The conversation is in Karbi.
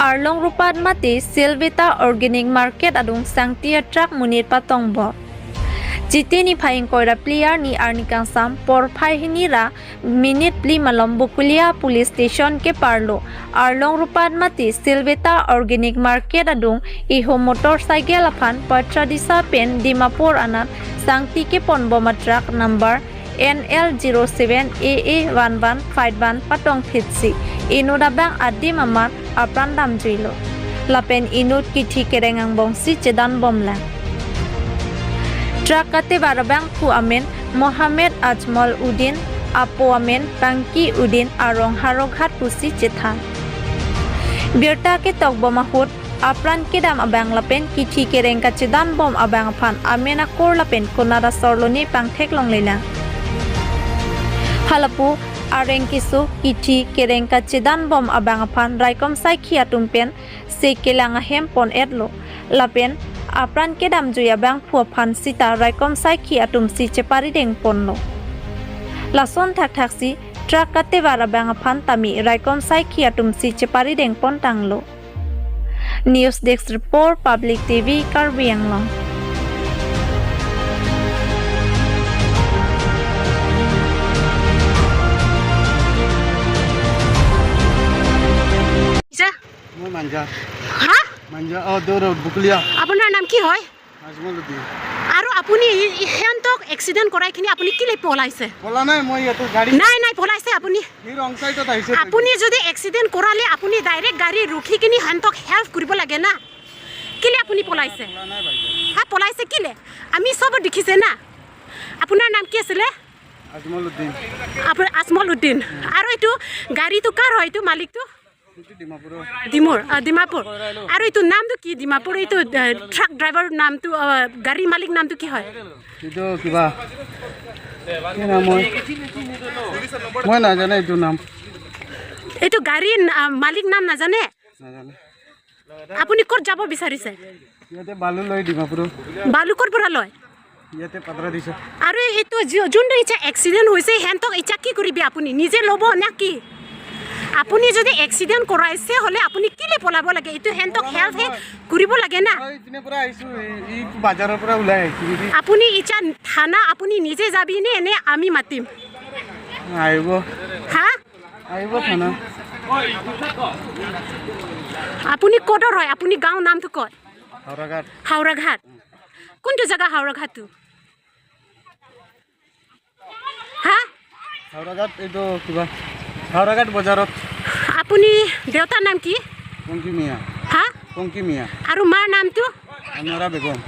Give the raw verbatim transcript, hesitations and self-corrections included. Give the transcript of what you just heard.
Arlong Rupat mate Silvita Organic Market adung sangti a-truck monit patongbom. Chiti niphai ingkoi ra phli arni arni kangsam porphai hini ra minit phli malom Bokolia Police Station keparlo Arlong Rupat mate Silvita Organic Market adung ihum motorcycle aphan Patradisa pen Dimapur anat sangti keponbom a-truck number N L zero seven A A one one five one patong phitsi inut abang adim amat apran damjuilo. Lapen inut kithi kereng angbongsi chedanbomlang. Truck katevar abangphu amen Mohammed Ajmal Uddin, apo amen Pangki Uddin, arong Howraghat pusi chethan. Birta ketokbom ahut apran kedam abang lapen kithi kereng kachedanbom abang aphan amen akur lapen konat asor lone pangthek longlelang. Halapu areng keso kithi kereng kachedanbom abang aphan raikom saikhi atum pen se kelang ahem pon-etlo. Lapen apran kedamjui abangphu aphan sita raikom saikhi atumsi cheparideng ponlo. Lason thakthaksi truck katevar abang aphan tame raikom saikhi atumsi cheparideng pontanglo. News Desk Report, Public T V, Karbi Anglong. আচ্ছা, মই মাঞ্জা। হা? মাঞ্জা, অ, দৌৰ, বুকলিয়া। আপোনাৰ নাম কি হয়? আজমল উদ্দিন। আৰু আপুনি ই-, ই-, সিহঁতক এক্সিডেণ্ট কৰাই কিনি আপুনি কেলে পলাইছে? পলা নাই, মই ইয়াতে গাড়ী নাই, নাই, পলাইছে আপুনি। সি ৰং চাইডত আহিছে। আপুনি যদি এক্সিডেণ্ট কৰালে আপুনি ডাইৰেক্ট গাড়ী ৰখি কিনি সিহঁতক হেল্প কৰিব লাগে না। কেলে আপুনি পলাইছে? পলা নাই বাইদেউ। হা, পলাইছে কেলে? আমি চব দেখিছে না। আপোনাৰ নাম কি আছিলে? আজমল উদ্দিন। আপোনাৰ আজমল উদ্দিন। আৰু এইটো গাড়ীটো কাৰ হয়, এইটো মালিকটো? এইটো ডিমাপুৰৰ। ডিমুৰ, আ, ডিমাপুৰ। আৰু এইটো নামটো কি? ডিমাপুৰ এইটো, আ, ট্ৰাক ড্ৰাইভাৰ নামটো, আ, গাড়ী মালিক নামটো কি হয়? এইটো কিবা, কি নাম হয়? মই নাজানো এইটো নাম। এইটো গাড়ী, আ, মালিক নাম নাজানে? নাজানো। আপুনি ক'ত যাব বিচাৰিছে? ইয়াতে বালু লয় ডিমাপুৰৰ। বালু ক'ৰ পৰা লয়? ইয়াতে পাত্ৰা দিছে। আৰু এইটো যি-, যোনটো এতিয়া এক্সিডেণ্ট হৈছে, সিহঁতক এতিয়া কি কৰিব আপুনি? নিজে ল'ব নে কি? আপুনি যদি এক্সিডেণ্ট কৰাইছে হ'লে আপুনি কেলে পলাব লাগে? এইটো সিহঁতক হেল্প হে কৰিব লাগে না। মই ইপিনে পৰা আহিছো, এই, এই বজাৰৰ পৰা ওলাই আহিছো। আপুনি এতিয়া থানা আপুনি নিজে যাবি নে, নে আমি মাতিম? আহিব। হা? আহিব থানা। আপুনি ক'তৰ হয়? আপুনি গাঁৱৰ নামটো কয়? হাওৰাঘাট। হাওৰাঘাট। কোনটো জেগা হাওৰাঘাটটো? হা? হাওৰাঘাট এইটো কিবা, হাওৰাঘাট বজাৰত। আপুনি দেউতাৰ নাম কি? পংকি মিয়া। হা? পংকি মিয়া। আৰু মাৰ নামটো? আনোৱাৰা বেগম।